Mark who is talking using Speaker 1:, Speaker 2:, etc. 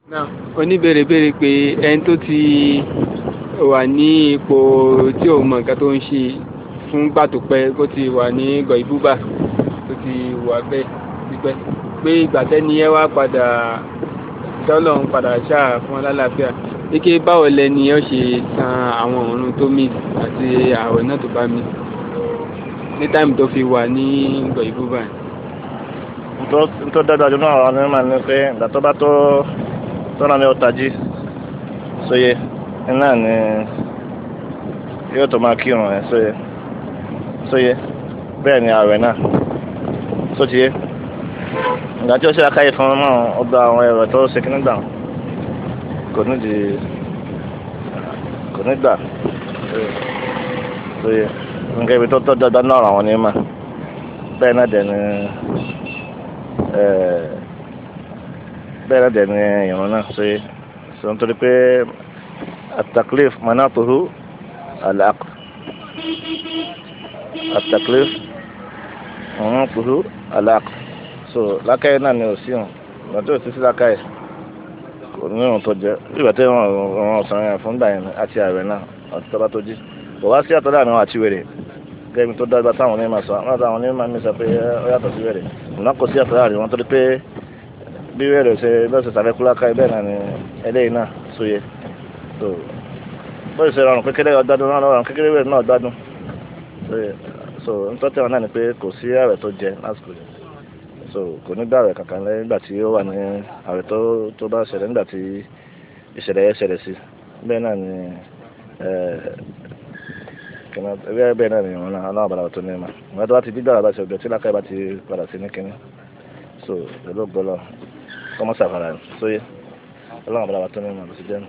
Speaker 1: Oníbèrè béèrè pé ẹni tó ti wà ní ipò tí ò mọ nǹkan tó ń ṣe fún gbà tó pẹ́, ó ti wà ní gọ̀ìbúbà tó ti wà bẹ́ẹ̀ tipẹ́, pé ìgbà tẹ́ni yẹn wá padà tọ́lọ́run padà ṣáà fún lálàáfíà, wípé báwo lẹni yẹn ó ṣe san àwọn òórùn tó mì àti ààwẹ̀ náà tó bá mì ní táìmù tó fi wà ní gọ̀ìbúbà.
Speaker 2: Ntọ́ dáadáa jù náà àwọn onímọ̀ ní pé ìgbà tó bá tó tọ́nà ní ọ̀tají sóye náà ni yóò tó máa kírun ẹ̀ sóye sóye bẹ́ẹ̀ ni ààwẹ̀ náà sótìyé ìgbà tí ó ṣe akáyè fún ọmọ ọgbà àwọn ẹ̀rọ tó ṣe kí nígbà kò ní di kò ní gbà sóye nǹkan ibi tó tọ́ dáadáa náà àwọn onímọ̀ bẹ́ẹ̀ náà dẹ̀ ni bẹ́ẹ̀ náà dẹ̀ ni ìrun náà sóye sọ nítorí pé at-taklif manatuhu al-aql, at-taklif manatuhu al-aql. So lákàyè náà ni ò sí hàn ìgbà tí ò sí sí lákàyè kò ní ìrun tó jẹ ìgbà tí ìrun ọ̀sán yẹn fún gbà yẹn àti ààrẹ náà àti tọ́ba tó jí kò wá sí àtọ́ láàrin wọn àti wèrè gẹ́gẹ́ bí tó dágbà táwọn onímọ̀ sọ àwọn táwọn onímọ̀ mi sọ pé ó yàtọ̀ sí wèrè ìná kò sí àtọ́ láàrin wọn torí pé bí wèrè ṣe lọ́sẹ̀ sàfẹ́kú lákàyè bẹ́ẹ̀ náà ni eléyìí náà sóye. So bó ṣe rọrùn kékeré ọgbádùn náà rọrùn kékeré wèrè náà gbádùn sóye. So ntọ́tẹ̀ wọn náà ni pé kò sí ààrẹ tó jẹ lásìkò yìí, so kò ní gbà ààrẹ kankan lẹ́yìn nígbà tí ó wà ní ààrẹ tó bá ṣẹlẹ̀ nígbà tí ìṣẹ̀lẹ̀ yẹn ṣẹlẹ̀ sí bẹ́ẹ̀ náà ni bẹ́ẹ̀ náà ni ìwọ̀n náà aláwọ̀ bàrà tó ní ma ìwọ̀n tó bá ti dídá àbá ṣe ọ̀gbẹ́ tí lákàá bá ti padà sí ní kínní so pẹ̀lú ògbọ́lọ̀ kọ́mọ́sàfàrà sóyè aláwọ̀ bàrà tó ní ma ló ti jẹ́ nù.